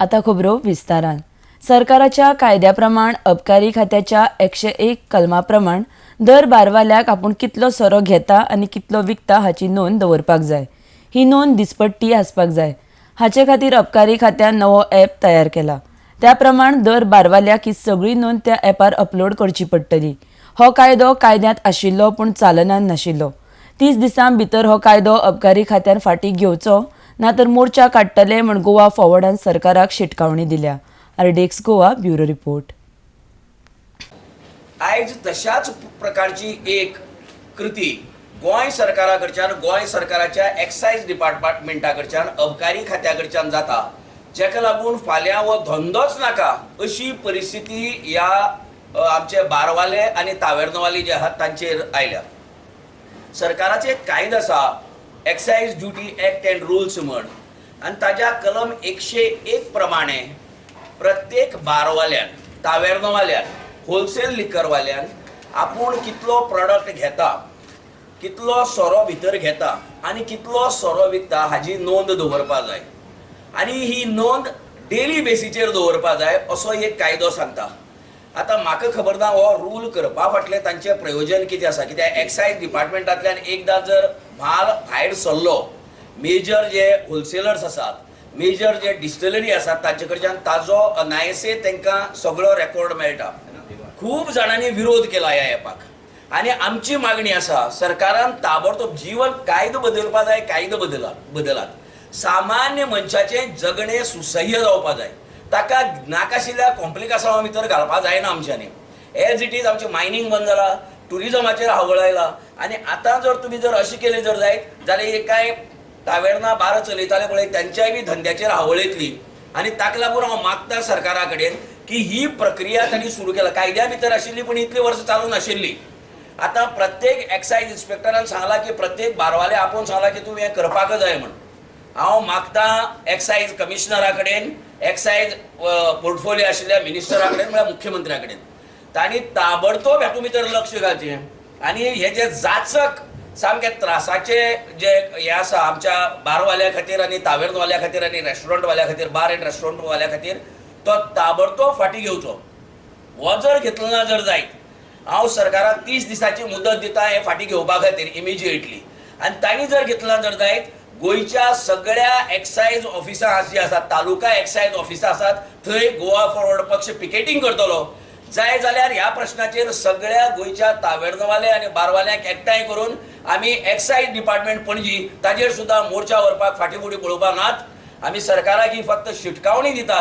आतां खबरो विस्तारान. सरकाराच्या कायद्या प्रमाण अबकारी खात्याच्या 101 कलमा प्रमाण दर बारवाल्याक आपूण कितलो सोरो घेता आनी कितलो विकता हाची नोंद दवरपाक जाय. ही नोंद दिसपट्टी आसपाक जाय. हाचे खातीर अबकारी खात्यान नवो ॲप तयार केला. त्या प्रमाण दर बारवाल्याक ही सगळी नोंद त्या ॲपार अपलोड करची पडटली. हो कायदो कायद्यांत आशिल्लो, पूण चालनान नाशिल्लो. 30 दिसां भितर हो कायदो अबकारी खात्यान फाटीं घेवचो, ना तर मोर्चा काडटले म्हूण गोवा फॉरवर्डान सरकाराक शिटकावणी दिल्या. RDX Goa, bureau report. आयज तशाच प्रकारची एक कृती गोंय सरकारा कडच्यान, गोंय सरकाराच्या एक्सायज डिपार्टमेंटा कडच्यान, अबकारी खात्या कडच्यान जाता, जेका लागून फाल्यां हो धंदोच नाका अशी परिस्थिती ह्या आमचे बारवाले आनी तावेर्नवाले जे आहात तांचेर आयल्या. सरकाराचे एक कायदो आसा, Excise Duty Act and Rules म्हण, आनी ताज्या कलम 101 प्रमाणे प्रत्येक बारवाल्यान, तावेर्नवाल्यान, होलसेल लिकरवाल्यान आपूण कितलो प्रोडक्ट घेता, कितलो सोरो भितर घेता आनी कितलो सोरो विकता हाजी नोंद दवरपा जाय आनी ही नोंद डेली बेसीचेर दवरपा जाय असो एक कायदो सांगता. आतां म्हाका खबर ना हो रूल करपा फाटलें तांचें प्रयोजन कितें आसा, कित्याक एक्सायज डिपार्टमेंटांतल्यान एकदां जर म्हाल भायर सरलो, मेजर जे होलसेलर्स आसात, मेजर जे डिस्टिलरी आसात, तांचे कडच्यान ताजो अनायसे तांकां सगळो रेकॉर्ड मेळटा. खूब जाणांनी विरोध केला ह्या ॲपाक आनी आमची मागणी आसा, सरकारान ताबडतोब जीवन कायदो बदलपा जाय. कायदो बदलात, बदलात. सामान्य मनशाचें जगणें सुसह्य जावपा जाय. ताका नाकाशिल्ल्या कॉम्प्लिकासांवा भितर घालपा जायना आमच्यांनी. एज it is आमचें मायनींग बंद जाला, ट्युरिजमाचेर हावळ आयला आनी आतां जर तुमी जर अशें केलें जर जायत जाल्यार हे कांय तावेर्ना बारां चलयताले पळय, तांच्याय बी धंद्याचेर हावळ येतली. आनी ताका लागून हांव मागता सरकारा कडेन की ही प्रक्रिया तांणी सुरू केला. कायद्या भितर आशिल्ली, पूण इतली वर्सां चालू नाशिल्ली. आतां प्रत्येक एक्सायज इन्स्पेक्टरान सांगलां की प्रत्येक बारवाले आपोवन सांगलां की तुवें हें करपाकच जाय म्हण. हांव मागता एक्सायज कमिशनरा कडेन, एक्सायज पोर्टफोलियो आशिल्ल्या मिनिस्टरा कडेन, म्हळ्यार मुख्यमंत्र्या कडेन, तांणी ताबडतोब हातूंत भितर लक्ष घालचें आनी हे जे जाचक सामके त्रासाचे जे हे आसा आमच्या बारवाल्या खातीर आनी तावेर्नवाल्या खातीर आनी रेस्टॉरंटवाल्या खातीर, बार एंड रेस्टॉरंटवाल्या खातीर, तो ताबडतोब फाटीं घेवचो. हो जर घेतलो ना जर जायत, हांव सरकाराक 30 दिसाची मुदत दिता हें फाटीं घेवपा खातीर इमिजिएटली. आनी तांणी जर घेतलो ना जर जायत, गोंयच्या सगळ्या एक्सायज ऑफिसां जीं आसात, तालुका एक्सायज ऑफिसां आसात, थंय गोवा फॉरवर्ड पक्ष पिकेटींग करतलो. जाय जाल्यार ह्या प्रश्नाचेर सगळ्या गोंयच्या तावेर्नवाले आनी बारवाल्यांक एकठांय करून आमी एक्सायज डिपार्टमेंट पणजी ताजेर सुद्दां मोर्चा व्हरपाक फाटीं फुडें पळोवपाक नात. आमी सरकाराक ही फक्त शिटकावणी दितात.